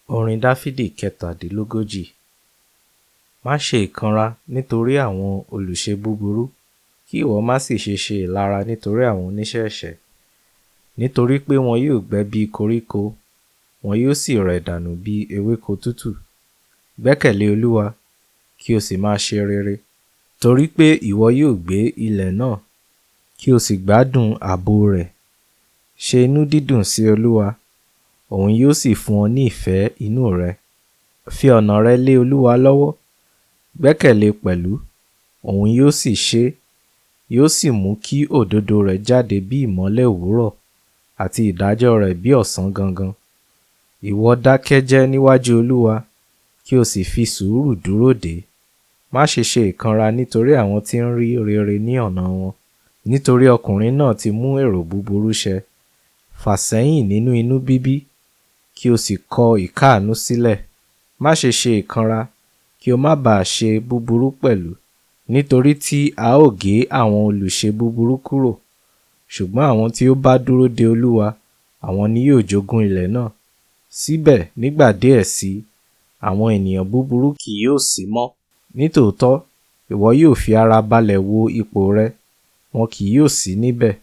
Orin Dáfídì 37. Má ṣe ìkanra nítorí àwọn olùṣe búburú, kí ìwọ má sì ṣe ṣe ìlara nítorí àwọn oníṣẹ́ ẹ̀ṣẹ̀. Nítorí pé wọn yóò gbẹ bí koríko, wọn yóò sì rẹ̀ dànù bí ewéko tútù. Gbẹ́kẹ̀lé Olúwa, kí o sì máa ṣe rere, torí pé ìwọ yóò gbé ilẹ̀ náà, kí o sì gbádùn ààbò rẹ̀. Ṣe inú dídùn sí Olúwa, òun yóò sì fún ọ ní ìfẹ́ inú rẹ. Fi ọ̀nà rẹ lé Olúwa lọ́wọ́, gbẹ́kẹ̀lé e pẹ̀lú, òun yóò sì ṣe é, yóò sì mú kí òdodo rẹ̀ jáde bí ìmọ́lẹ̀ òwúrọ̀, àti ìdájọ́ rẹ̀ bí ọ̀sán gangan. Ìwọ dákẹ́jẹ́ níwájú Olúwa, kí o sì fi sùúrù dúró dè é. Má ṣe ṣe ìkanra nítorí àwọn tí ń rí rere ní ọ̀nà wọn, nítorí ọkùnrin náà ti mú èrò búburú ṣẹ. Fà sẹ́yìn nínú inú bíbí, kí o sì kọ ìkáàánú sílẹ̀. Má ṣe ṣe ìkanra, kí o má ba à ṣe búburú pẹ̀lú, nítorí tí a ó gé àwọn olùṣe búburú kúrò. Ṣùgbọ́n àwọn tí ó bá dúró de Olúwa, àwọn ni yóò jogún ilẹ̀ náà. Síbẹ̀ nígbà díẹ̀ sí i, àwọn ènìyàn búburú kì yóò sí mọ́. Nítòótọ́, ìwọ yóò fi ara balẹ̀ wo ipò rẹ, wọn kì yóò sí níbẹ̀.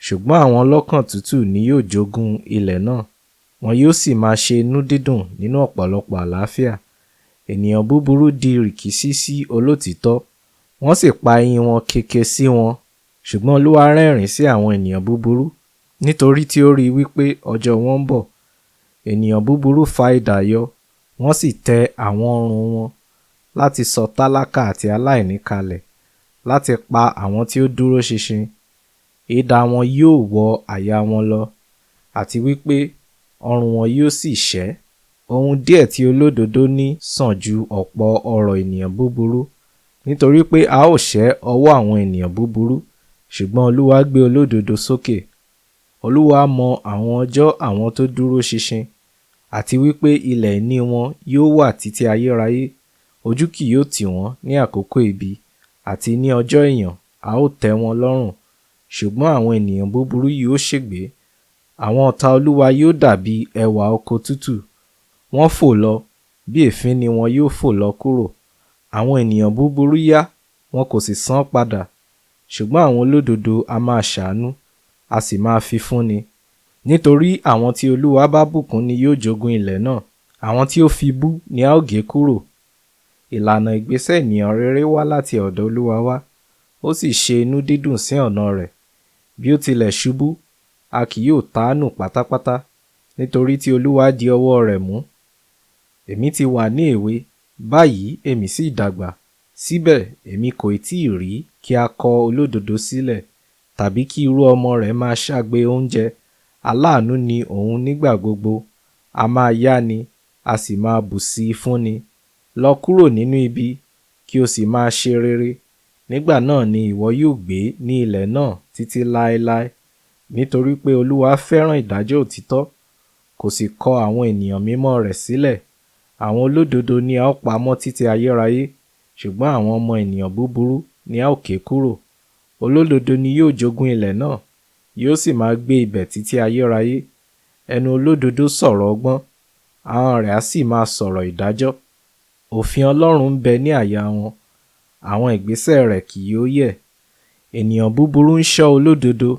Ṣùgbọ́n àwọn ọlọ́kàn tútù ni yóò jogún ilẹ̀ náà, wọn yóò sì máa ṣe inú dídùn nínú ọ̀pọ̀lọpọ̀ àlàáfíà. Ènìyàn búburú di rìkíṣí sí olóòtítọ́, wọ́n sì pa eyín wọn keke sí wọn. Ṣùgbọ́n Olúwa rẹ́rìn-ín sí àwọn ènìyàn búburú, nítorí tí ó rí i wí pé ọjọ́ wọn ń bọ̀. Ènìyàn búburú fa idà yọ, wọ́n sì tẹ àwọn ọrùn wọn, láti sọ tálákà àti aláìní kalẹ̀, láti pa àwọn tí ó dúró ṣinṣin. Idà wọn yóò wọ àyà wọn lọ, àti wí pé ọrùn wọn yóò sì ṣẹ́. Ohun díẹ̀ tí olódodo ní sàn ju ọ̀pọ̀ ọrọ̀ ènìyàn búburú, nítorí pé a ó ṣẹ́ ọwọ́ àwọn ènìyàn búburú, ṣùgbọ́n Olúwa gbé olódodo sókè. Olúwa mọ àwọn ọjọ́ àwọn tó dúró ṣinṣin, àti wí pé ilẹ̀ ìní wọn yóò wà títí ayérayé. Ojú kì yóò tì wọ́n ní àkókò ibi, àti ní ọjọ́ ìyàn a ó tẹ́ wọn lọ́rùn. Ṣùgbọ́n àwọn ènìyàn búburú yóò ṣègbé. Àwọn ọ̀tá Olúwa yóò dàbí ẹwà oko tútù. Wọ́n fò lọ, bí èéfín ni wọn yóò fò lọ kúrò. Àwọn ènìyàn búburú yá, wọn kò sì san padà. Ṣùgbọ́n àwọn olódodo a máa ṣàánú, a sì máa fi fúnni. Nítorí àwọn tí Olúwa bá bùkún ni yóò jogún ilẹ̀ náà, àwọn tí ó fi bú ni a ó gé kúrò. Ìlànà ìgbésẹ̀ ènìyàn rere wá láti ọ̀dọ̀ Olúwa wá, ó sì ṣe inú dídùn sí ọ̀nà rẹ̀. Bí ó tilẹ̀ ṣubú, a kì yóò ta á nù pátápátá, nítorí tí Olúwa di ọwọ́ rẹ̀ mú. Èmi ti wà ní èwe, báyìí èmi sì dàgbà, síbẹ̀ èmi kò ì tí ì rí kí a kọ olódodo sílẹ̀, tàbí kí irú ọmọ rẹ̀ máa ṣagbe oúnjẹ. Aláàánú ni òun nígbà gbogbo, a máa yáni, a sì máa bù sí i fúnni. Lọ kúrò nínú ibi, kí o sì máa ṣe rere, nígbà náà ni ìwọ yóò gbé ní ilẹ̀ náà títí láéláé. Nítorí pé Olúwa fẹ́ràn ìdájọ́ òtítọ́, kò sì kọ àwọn ènìyàn mímọ́ rẹ̀ sílẹ̀. Àwọn olódodo ni a ó pamọ́ títí ayérayé, ṣùgbọ́n àwọn ọmọ ènìyàn búburú ni a ó ké kúrò. Olódodo ni yóò jogún ilẹ̀ náà, yóò sì máa gbé ibẹ̀ títí ayérayé. Ẹnu olódodo sọ̀rọ̀ ọgbọ́n, ahọ́n rẹ̀ a sì máa sọ̀rọ̀ ìdájọ́. Òfin Ọlọ́run ń bẹ ní àyà wọn, àwọn ìgbésẹ̀ rẹ̀ kì yóò yẹ̀. Ènìyàn búburú ń ṣọ́ olódodo,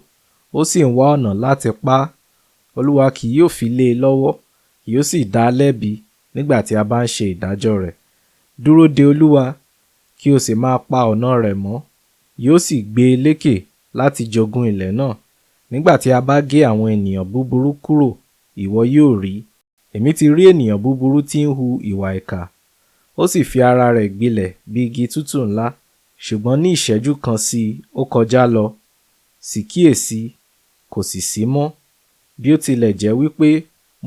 ó sì ń wá ọ̀nà láti pa á. Olúwa kì yóò fi lé e lọ́wọ́, kì yóò sì dá a lẹ́bi nígbà tí a bá ń ṣe ìdájọ́ rẹ̀. Dúró de Olúwa, kí o sì máa pa ọ̀nà rẹ̀ mọ́, yóò sì gbé e lékè láti jogún ilẹ̀ náà. Nígbà tí a bá gé àwọn ènìyàn búburú kúrò, ìwọ yóò rí. Èmi ti rí ènìyàn búburú tí ń hu ìwà ìkà, ó sì fi ara rẹ̀ gbilẹ̀ bí igi tútù ńlá. Ṣùgbọ́n ní ìṣẹ́jú kan sí i ó kọjá lọ, sì kíyèsi, kò sì sí mọ́. Bí ó tilẹ̀ jẹ́ wí pé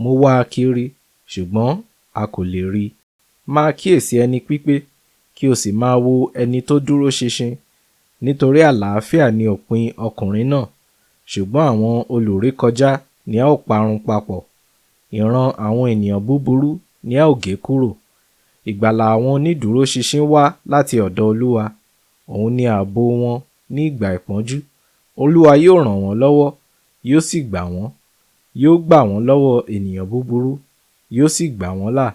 mo wá a kiri, ṣùgbọ́n a kò lè rí i. Máa kíyèsí ẹni pípé, kí o sì máa wo ẹni tó dúró ṣinṣin, nítorí àlàáfíà ni òpin ọkùnrin náà, ṣùgbọ́n àwọn olùrékọjá ni a ó parun papọ̀. Ìran àwọn ènìyàn búburú ni a ó gé kúrò. Ìgbàlà àwọn onídùúró ṣinṣin wá láti ọ̀dọ̀ Olúwa, òun ni ààbò wọn ní ìgbà ìpọ́njú. Olúwa yóò ràn wọ́n lọ́wọ́, yóò sì gbà wọ́n. Yóò gbà wọ́n lọ́wọ́ ènìyàn búburú, yóò sì gbà wọ́n là,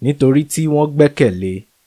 nítorí tí wọ́n gbẹ́kẹ̀lé e.